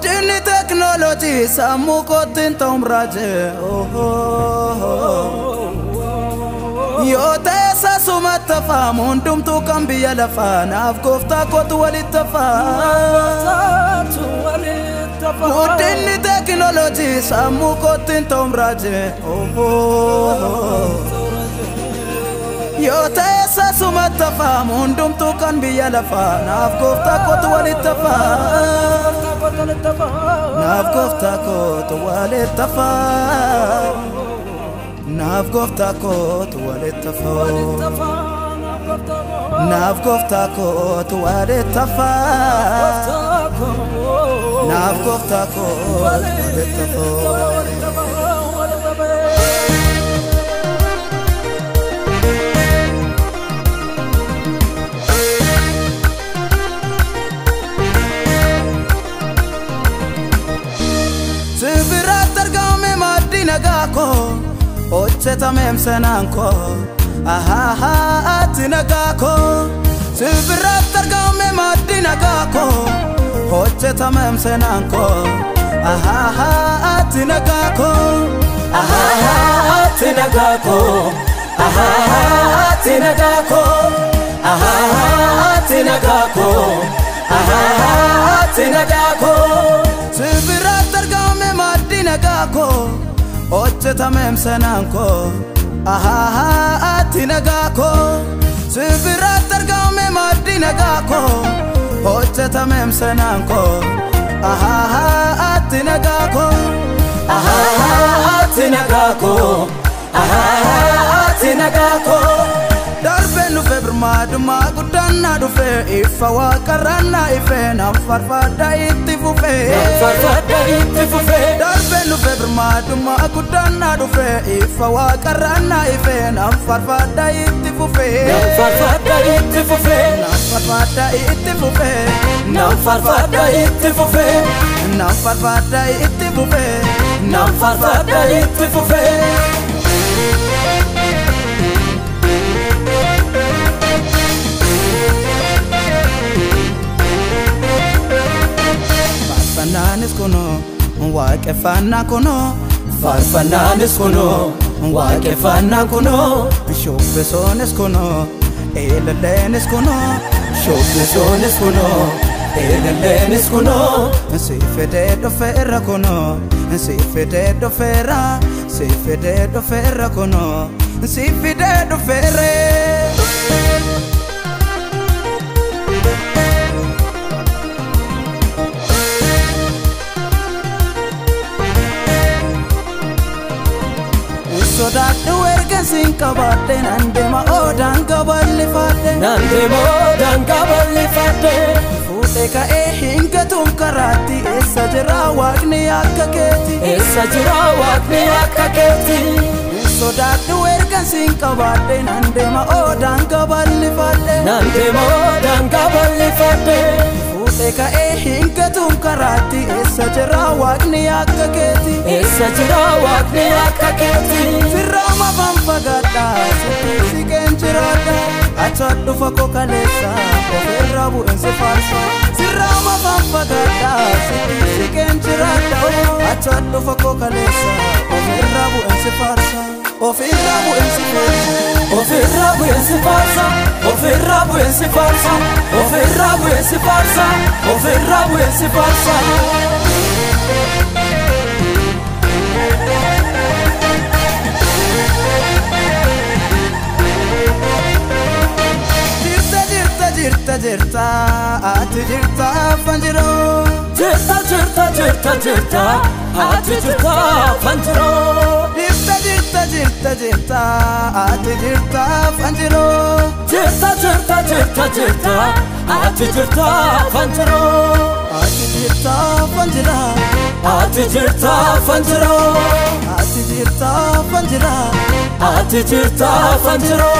Guddinni teknooloojii sammuu kootiin ta'uun raajee. Yoo ta'e sasumatti afaamu hundumtuu kan biyya lafaa naaf gooftaa kootu walitti afaa. Guddinni teknooloojii sammuu kootiin ta'uun raajee. Yoo ta'e sasumatti afaamu hundumtuu kan biyya lafaa naaf gooftaa kootu walitti afaa. Naaf gooftaa kootu walitti afaa. Naaf gooftaa kootu walitti afaa. Naaf gooftaa kootu walitti afaa. Naaf gooftaa kootu walitti afaa. Sibiraatti argame maddi nagaa koo hojjetameem seenaan koo ati nagaa koo. Sibiraatti argame maddi nagaa koo hojjetameem seenaan koo ati nagaa koo. Ati nagaa koo ati nagaa koo ati nagaa koo ati nagaa koo. Sibiraatti argame maddi nagaa koo hojjetameem seenaan koo ati nagaa koo. Sibiraatti argame maddi nagaa koo hojjetameem seenaan koo ati nagaa koo. Ati nagaa koo ati nagaa koo. Darbeen dhufee birmaadhumaa guddaan na dhufee ifa waaqarraan na ifee naaf farfadha itti fufee. Farfadha itti fufee. Darbeen dhufee birmaadhumaa guddaan na dhufee ifa waaqarraan na ifee naaf farfadha itti fufee. Farfadha itti fufee. Naaf farfadha itti fufee. Naaf farfadha itti fufee. Naaf farfadha itti fufee. Naaf farfadha itti fufee. Faarfannaanis kunoo waaqeffannaa kunoo. Faarfannaanis kunoo waaqeffannaa kunoo. Shubbisoonis kunoo eelilleenis kunoo. Shubbisoonis kunoo eelilleenis kunoo. Si fidee dhufeera kunoo si fidee dhufeera si fidee dhufeera kunoo si fidee dhufeera. Sodaadhu erga siin qabaadhe nan deema oodaan gabalifadhe. Nan deema oodaan gabalifadhe. Fuutee ka'ee hin gatuun karaatti eessa jira waaqni akka keeti. Eessa jira waaqni akka keeti. Sodaadhu erga siin qabaadhe nan deema oodaan gabalifadhe. Nan deema oodaan gabalifadhe. Fuutee ka'ee hin gatuun karaatti eessa jira waaqni akka keeti. Eessa jira waaqni akka keeti. Sirraama fanfagaadha sitti siqeen jiraadha acha dhufa koo kaleessa ofirraa bu'insi faarsa. Sirraama fanfagaadha sitti siqeen jiraadha acha dhufa koo kaleessa ofirraa bu'insi faarsa. Ofirraa bu'insi faarsa. Ofirraa bu'insi faarsa. Ofirraa bu'insi faarsa. Ofirraa bu'insi faarsa. Ofirraa bu'insi faarsa. Jirta jirta jirta ati jirta fanjiroo. Jirta jirta jirta jirta ati jirta fanjiroo. Jirta jirta jirta jirta ati jirta fanjiroo. Jirta jirta jirta jirta ati jirta fanjiroo. Ati jirta fanjiroo. Ati jirta fanjiroo. Ati jirta fanjiroo. Ati jirta fanjiroo.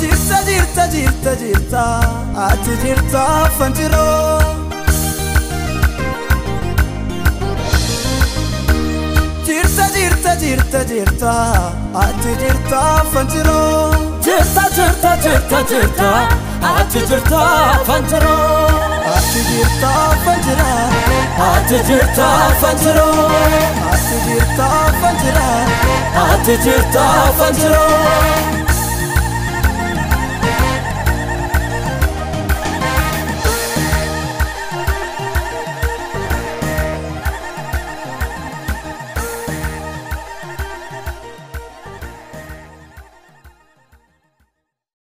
Jirta jirta jirta jirta ati jirta fanjiroo. Jirta jirta jirta jirta ati jirta fanjiroo. Jirta jirta jirta jirta ati jirta fanjiroo. Ati jirta fanjiroo. Ati Ati jirta fanjiro. Ati jirta fanjira. Ati jirta fanjiro.